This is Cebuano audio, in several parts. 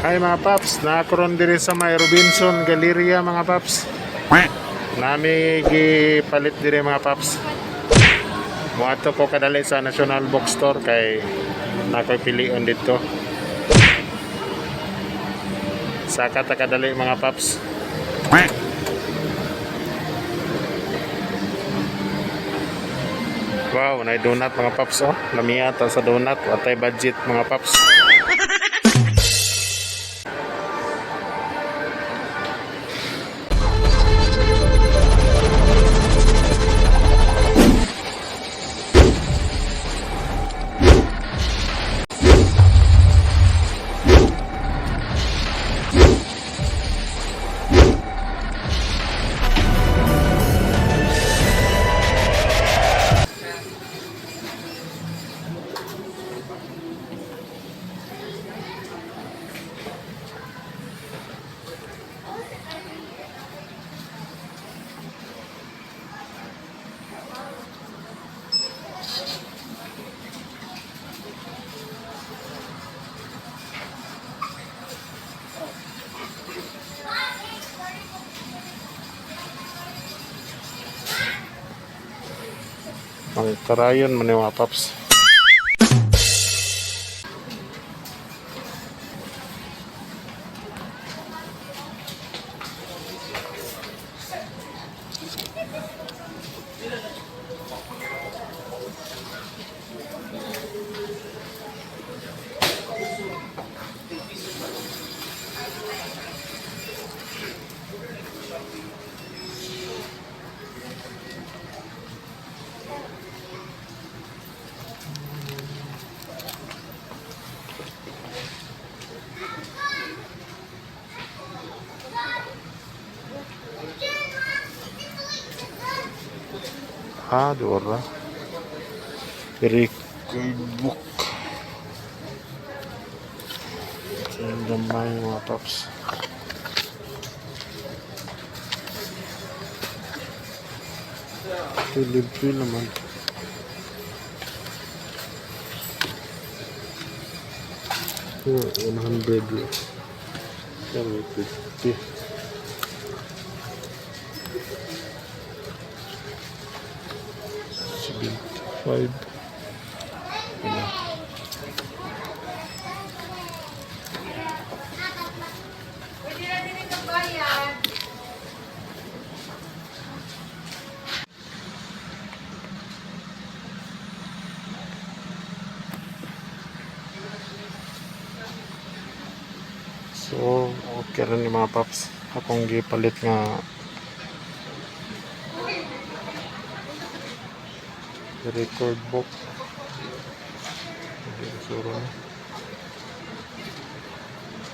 Hi mga paps, nakaroon diri sa may Robinson Galleria, mga paps. Nami gipalit diri, mga paps. Muadto ko kadali sa National Bookstore kay nakoy pilion dito. Saka ta kadali, mga paps. Wow, nay donut, mga paps, oh. Lamiya ta sa donut, watay budget, mga paps. Ang karayon man ni, mga paps. Ah, di ora. Record book. Ang gamay, mga paps. Ito libre naman. Oh, 100. Yan, may 50. 75. Ano? Pwede na din itong bayad. So, okay rin yung mga paps. Akong gipalit nga record book. Hindi suro na.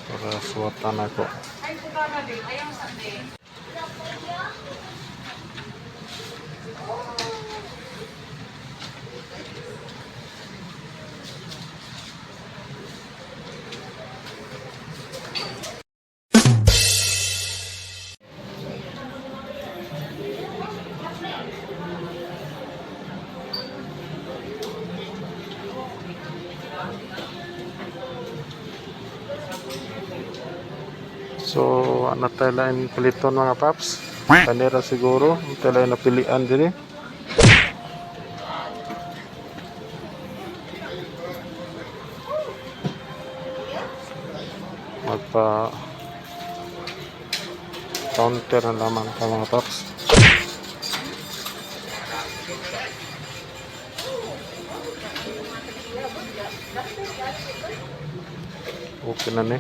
Para suwatan ako. Ay, puta na din. Ayaw sa din. So, ano tayo lain paliton, mga paps? Panera siguro. Ano tayo lain napilian din eh. Magpa counter na lamang ka, mga paps. Okay na ni.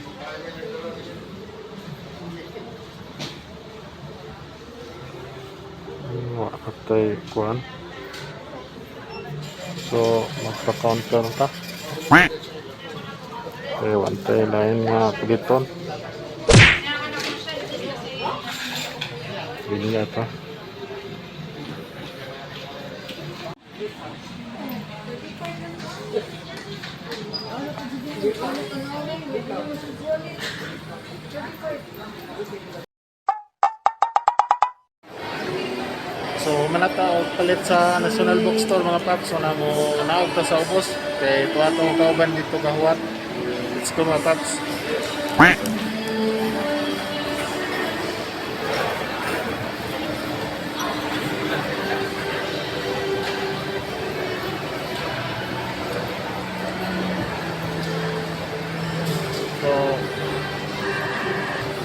Wa atay kuan. So, magpa-counter ta. Okay, one tayo lain nga piliton. Bilya ta. So manata og palit sa National Bookstore, mga paps. So na mo naog ta sa ubos kay tuwa tong kauban dito kahuwat. Let's go, mga paps. So,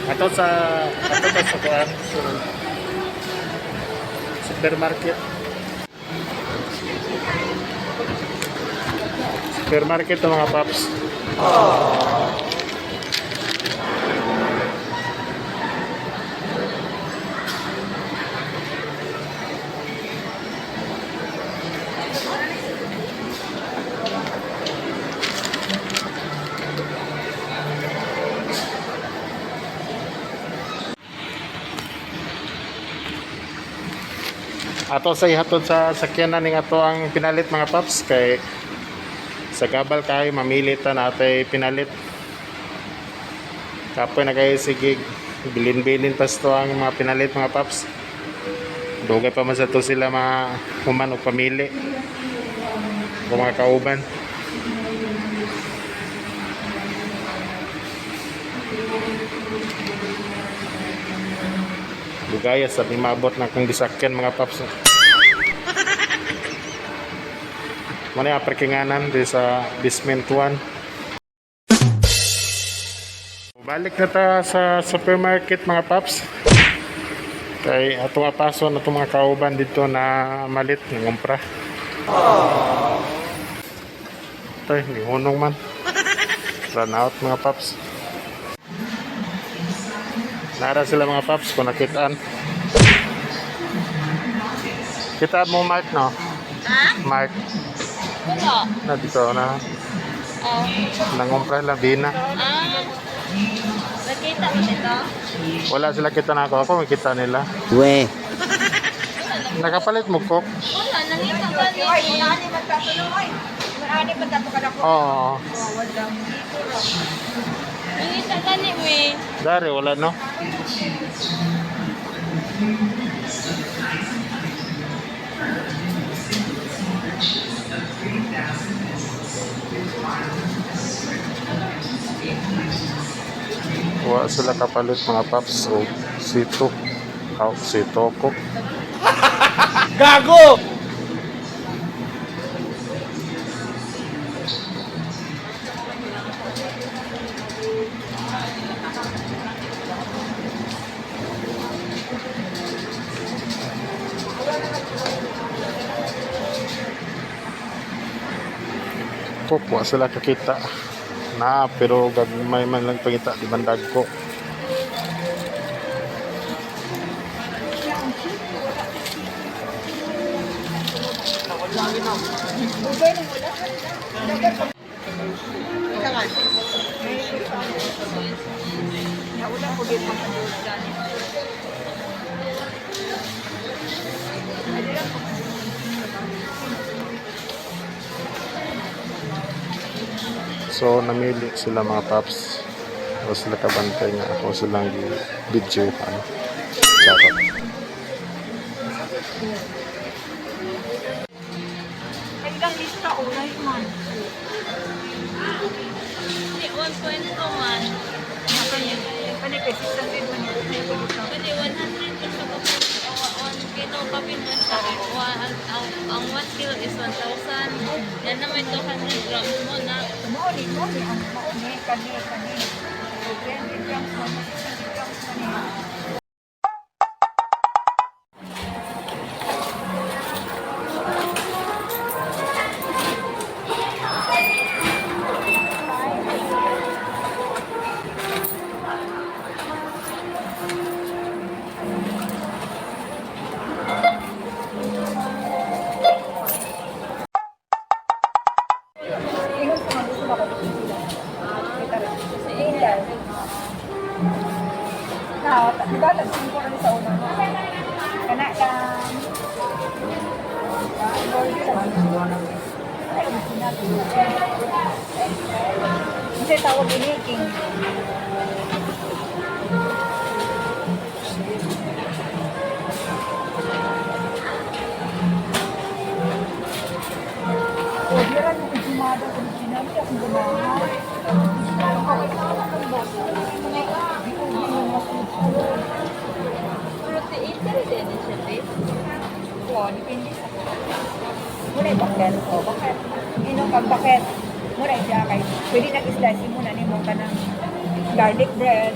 ato ta sa kuan sa supermarket. Supermarket to, mga paps. Ato sa ihatod sa sakyanan ning ato ang pinalit, mga paps, kay sa gabal kayo mamili ta na atay pinalit. Kapoy na kayo, sige, bilin-bilin pa to ang mga pinalit, mga paps. Dugay pa man sa to sila mga human og pamili o mga kauban. Dugaya sa mabot na kung gisakyan, mga paps. Muna yung parkinganan di sa basement 1. Balik na ta sa supermarket, mga paps. Kay ato nga paso na itong mga kauban dito na malit ng umpra. Tay, hunong man. Run out, mga paps. Nara sila, mga paps, kung nakitaan. Kita mo Mark, no? Ha? Mark, Wala. na dito na. Oh. Nangumpra labina. Ah. Nakita mo dito? Wala sila kita na ako. Ako makita nila. We. Nakapalit mo cook? Wala, nangita ka ni. Oo. Nangita ka ni, we. Dari, wala, no? Wa sila kapalit, mga paps, o sito. Oh, sito ko. Gago! Cook, wa sila kakita. Na, pero gagmay man lang pangita, di bandag ko. So, namili sila, mga paps. O sila kabantay nga ako silang videohan. Charot. Hanggang lista ulay man. Hindi, 1.2 man. Kani kay 600 man yung Kani 100 pa sa kapin. 1 kilo kapin na siya. Ang 1 kilo is 1,000. Yan na may 200 grams mo na. Mao ni mo ni ang mao ni kani kani. So 300 grams man, 600 grams man ni. Ingon sa mga gusto ba ka dito? Kita. Na, di ba tag 5 rin sa una no? Kana kang Kasi tawag ini king. O, di ra nung sumada kung sinabi akong gumawa. Ang kaway sa ng boss. Depende sa muna yung bucket. O, bucket. Inom kag bucket. Muna siya kay pwede nag-slice mo na nimo kanang garlic bread.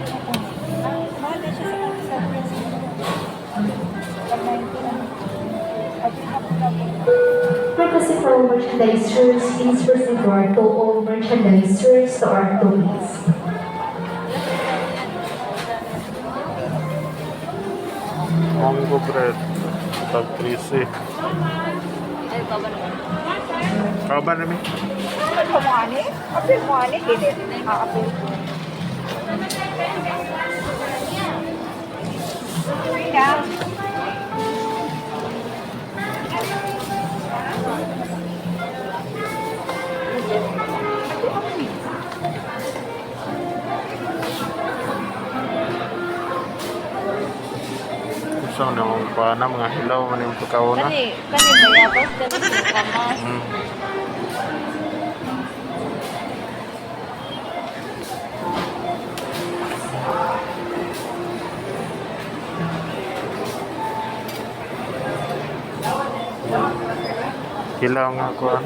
Mahal na siya sa price. Pag 90 na. At ako. Request for all merchandise shirts, please proceed to R2. All merchandise shirts to R2, please. Mongo bread. Tag 3C. Ay, baba naman. Kauban na mi? Ano mo ani? Apil mo ani dili. Ah, apil. Na. Gusto na akong kuha na, mga hilaw man yung pagkauna. Kani, kani bayabas kani kamas. Hilaw nga kuha.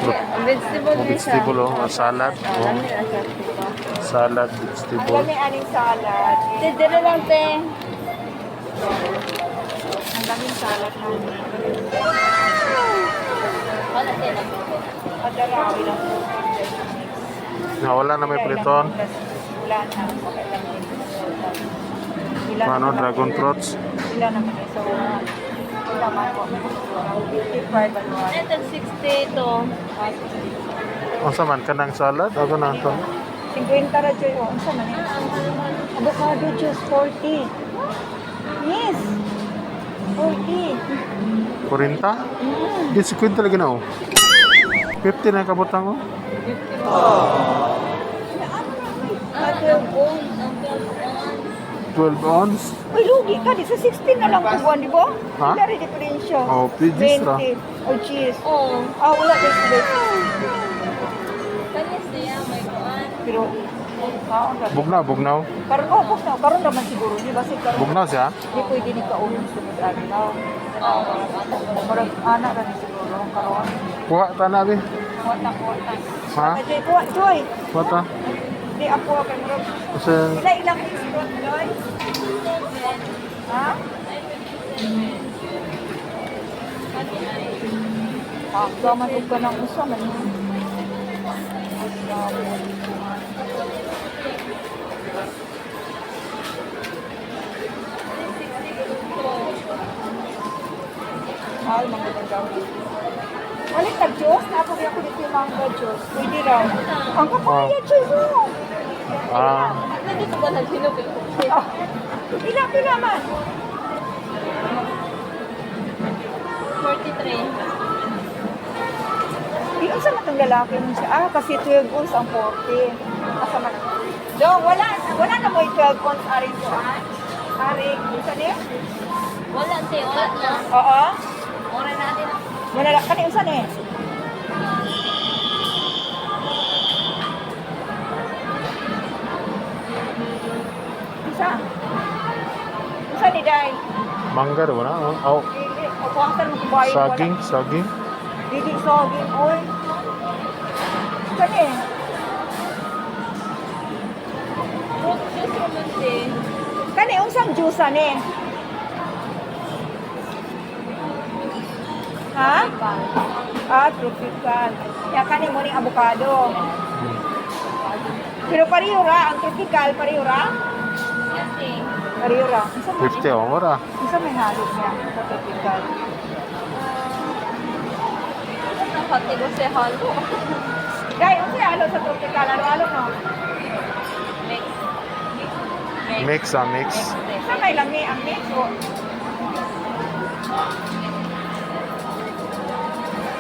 Ang vegetable Oh, ni siya. vegetable, oh, salad. Ah, Oh, lami na siya. Diba? salad, Ang vegetable. dami aning salad. Te, dito lang, te. Ang daming salad na. Wala, te. Kadarawi lang. Nga wala na may priton. Wala na. Okay lang din. Wala Ano, naman. dragon fruits. Wala naman eh. So, wala man po. 55 ano. Ano, tag 60 to. Unsa man kanang salad? Ako na to. 50 ra joy oh. Unsa man eh? Avocado juice 40. Yes. 40. 40? Di 50 lagi na oh. 50 na kabutang oh. Ah, ang own, ang 12 ounce. 12 ounce. Uy, lugi ka. Di sa 16 na lang kubuan, di ba? Ha? Wala rin diferensya. Oh, cheese ra. 20. Oh, cheese. Oo. Ah, wala rin diferensya. Kani siya, may kuan. Pero, kaon ra. Bugnaw, bugnaw. Karon, oh, bugnaw. Karon naman siguro ni. Basi karon. Bugnaw siya. Di pwede ni kaon sunod adlaw. Oo. Murag ana ra ni siguro karon. Kuha ta na bi. Kuha ta, kuha ta. Ha? Ay, Joy, kuha, Joy. Kuha ta. Di ako kay murag. Kasi Ila ilang mixed fruit, Joy? Ha? Ah, gaman og kanang usa man. Ay, mga gamit. Walit tag juice, na ako ako dito yung mango juice. Pwede raw. Ang kapaya juice oh. ah, Nandito ba naghinog eh? Ah, pila pila man. 43. Di unsa man tong lalaki mo siya? Ah, kasi 12 ounce ang 40. Asa man? Do, wala wala na mo 12 ounce ari ko ah. Ari, unsa ni? Wala, te. Wala na. Oo. Ora natin. Wala lang kani unsa ni? Unsa? Unsa ni Day? mangga ra na oh. Oh, Dili, o kuwatan mo kubayin. saging, saging. Dili saging, oy. Unsa ni? Fruit juice naman, te. Kani unsang juice ani? Ha? Ah, tropical. Ya kani mo ning avocado. Pero pareho ra ang tropical, pareho ra? Yes, te. Pareho ra. Unsa man? 50 oh, mura. Unsa may halo niya sa tropical? Nakati ko sa halo. Dai, unsa halo sa tropical? Halo-halo no? Mix. Mix ah, mix. Mix, te. Unsa may lami ang mix o?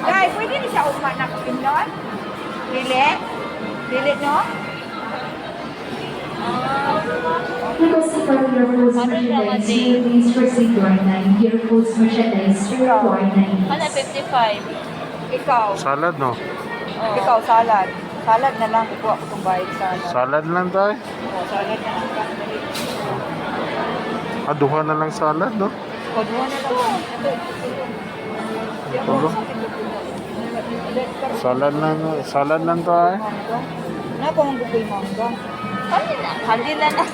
Dai, pwede ni siya ugma na kapinlon? Dili? Dili no? Request for your foods merchandise here, please proceed to R9. Your foods merchandise here to R9, Wala, please. 55. Ikaw. Salad no. Oo. Ikaw, salad. Salad na lang. Ikuha ko itong bayad salad. Salad lang tayo. O, salad na lang. Dali. Ah, duha na lang salad, no? O, duha na lang. Ito, ito, ito. Tulo. Salad lang tayo. Na ko ang gugoy mangga. Kanila, kanila na.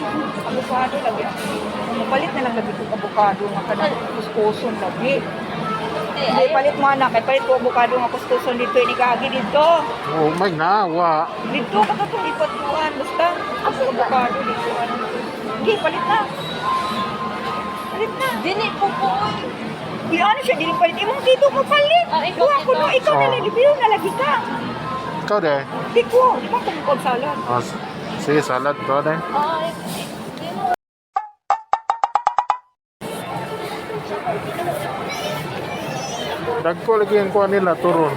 Avocado lagi ako. Mapalit na lang lagi kong avocado nga kanang kuskuson lagi. Hindi, Hindi ayaw. palit mo anak, kay palit ko avocado nga kuskuson dito ini kaagi dito. Oh my na, wa. Dito ka to ipatuan basta avocado dito ano. Hindi palit na. Palit na. Dili po po. Di ano siya dili palit imong tito mo palit. Ah, ikaw, Duha ko no, ikaw. ikaw na Oh. lagi biyo na lagi ka. Ikaw de. Di ko, di ba kung salad. Ah, sige, salad to de. Ay, di mo. Dagko lagi ang kuha nila, turon.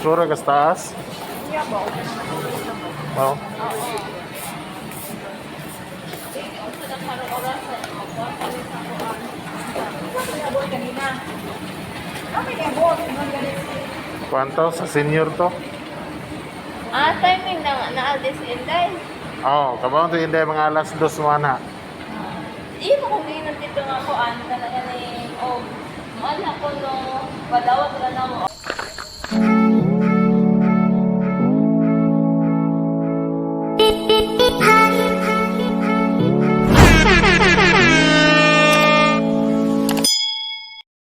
Sura ka sa taas? Oo. Kwanto sa senior to? Ah, timing na naalis inday. Oo, oh, kabaw to hindi mga alas 2 mo na. Iyo mo kung ginan dito nga ko ano talaga ni oh. Wala ko no, padawag na na mo.